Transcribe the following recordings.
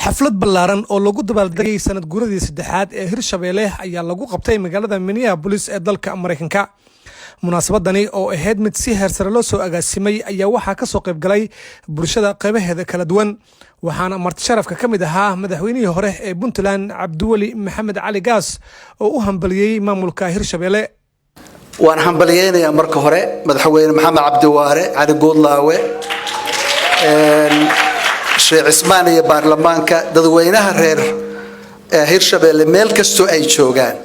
Xaflad ballaaran oo lagu dabaaldegay sanad guuradii saddexaad ee Hirshabeelle ayaa lagu qabtay magaalada Minneapolis ee dalka Maraykanka. Munaasabadani oo ahayd mid si heersare loo soo agaasimay ayaa waxaa kasoo qayb galay bulshada qeybaheeda kala duwan, waxaana marti sharafka ka mid ahaa madaxweynihii hore ee Puntland, Cabdiweli Maxamed Cali Gaas, oo u hambaliyey maamulka Hirshabeelle. Waan hambalyeynayaa marka hore Madaxweyne Maxamed Cabdiwaare Cali Guudlaawe, Sheekh Cismaan iyo baarlamaanka, dadweynaha reer Hirshabeelle meel kastoo ay joogaan.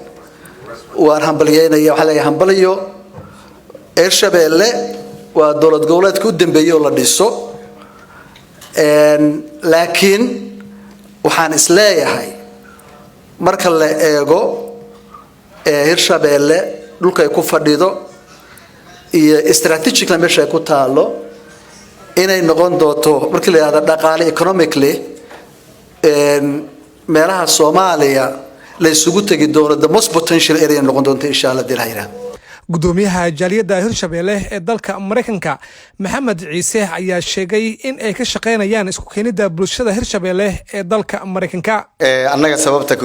Waan hambalyeynaya, waxaa leeyahay hambaliyo. Hirshabeelle waa dowlad goboleedka u dambeeyey oo la dhiso, laakiin waxaan isleeyahay marka la eego Hirshabeelle dhulka ay ku fadhido iyo strategically meesha ay ku taalo, inay noqon doonto markii la yidhahdo dhaqaale, economically, meelaha Soomaaliya la isugu tegi doono, the most potential area noqon doonto, insha Allah dii la yidhahdo. Gudoomiyaha jaaliyadda Hirshabeelle ee dalka Maraykanka, Maxamed Ciise, ayaa sheegay in ay ka shaqeynayaan isku keenidda bulshada Hirshabeelle ee dalka Maraykanka. Annaga sababta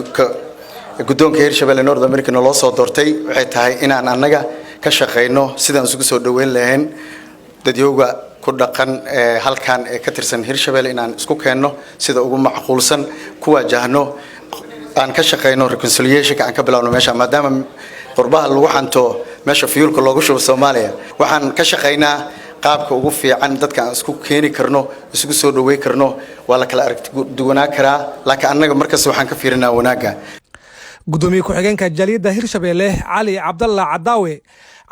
guddoonka Hirshabelle North America naloo soo doortay waxay tahay inaan annaga ka shaqeyno sidaan isugu soo dhaweyn lahayn dadyowga ku dhaqan halkan ee ka tirsan Hirshabelle, inaan isku keenno sida ugu macquulsan, ku wajahno, aan ka shaqeyno reconciliationka, aan ka bilowno meesha, maadaama qurbaha lagu xanto meesha fuelka loogu shubo Soomaaliya. Waxaan ka shaqeynaa qaabka ugu fiican dadka aan isku keeni karno, isugu soo dhaweyn karno. Waa la kala aragti duwanaa karaa, laakiin annaga markasta waxaan ka fiirinaa wanaagga. Gudoomiye ku-xigeenka jaaliyadda Hirshabeelle, Cali Cabdalla Cadaawe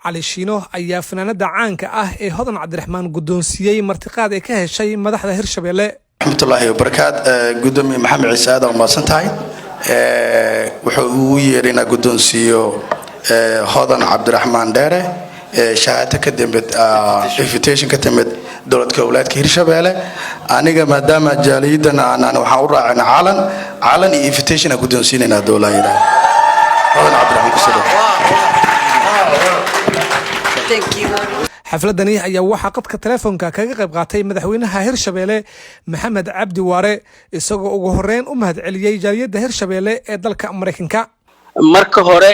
Cali Shiino, ayaa fanaanada caanka ah ee Hodan Cabdiraxmaan guddoonsiiyey martiqaad ay ka heshay madaxda Hirshabeelle. Raxmatullaahi wabarakaat. Gudoomiye Maxamed Ciise, aad umahadsan tahay. Wuxuu ugu yeeray inaa guddoonsiiyo Hodan Cabdiraxmaan Dheere shahaado ka timid, invitation ka timid dowlad goboleedka Hirshabeelle. Aniga maadaama jaaliyadan aanan waxaan u raacina calan, calan iyo invitation aan guddoonsiinaynaa dowlaa yidhaah. Hodan Cabdiraxmaan, kusoo dhawo. Xafladani ayaa waxaa qadka telefoonka kaga qayb qaatay madaxweynaha Hirshabeelle, Maxamed Cabdi Waare, isagoo ugu horeyn u mahadceliyey jaaliyadda Hirshabeelle ee dalka Maraykanka. Marka hore,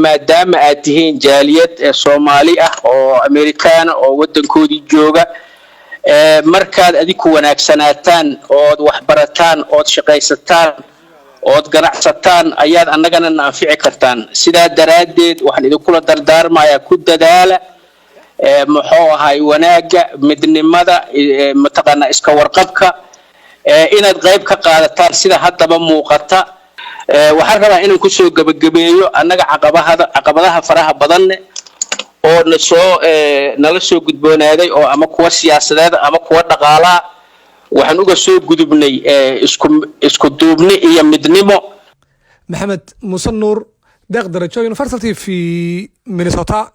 maadaama aad tihiin jaaliyad Soomaali ah oo Amerikaana oo waddankoodii jooga, markaad adiku wanaagsanaataan ood waxbarataan ood shaqaysataan ood ganacsataan ayaad annagana na anfici kartaan. Sidaa daraaddeed waxaan idinkula dardaarmayaa ku dadaala, muxuu ahay, wanaagga, midnimada, mataqaanaa, iska warqabka, inaad qayb ka qaadataan sida haddaba muuqata. Waxaan rabaa inaan kusoo gebagabeeyo, annaga caqabahada caqabadaha faraha badanne oo na soo nala soo gudboonaaday oo ama kuwa siyaasadeed ama kuwa dhaqaalaa, waxaan uga soo gudubnay isku duubni iyo midnimo. Maxamed Muuse Nuur Deeq Darajo, Universal TV, Minnesota.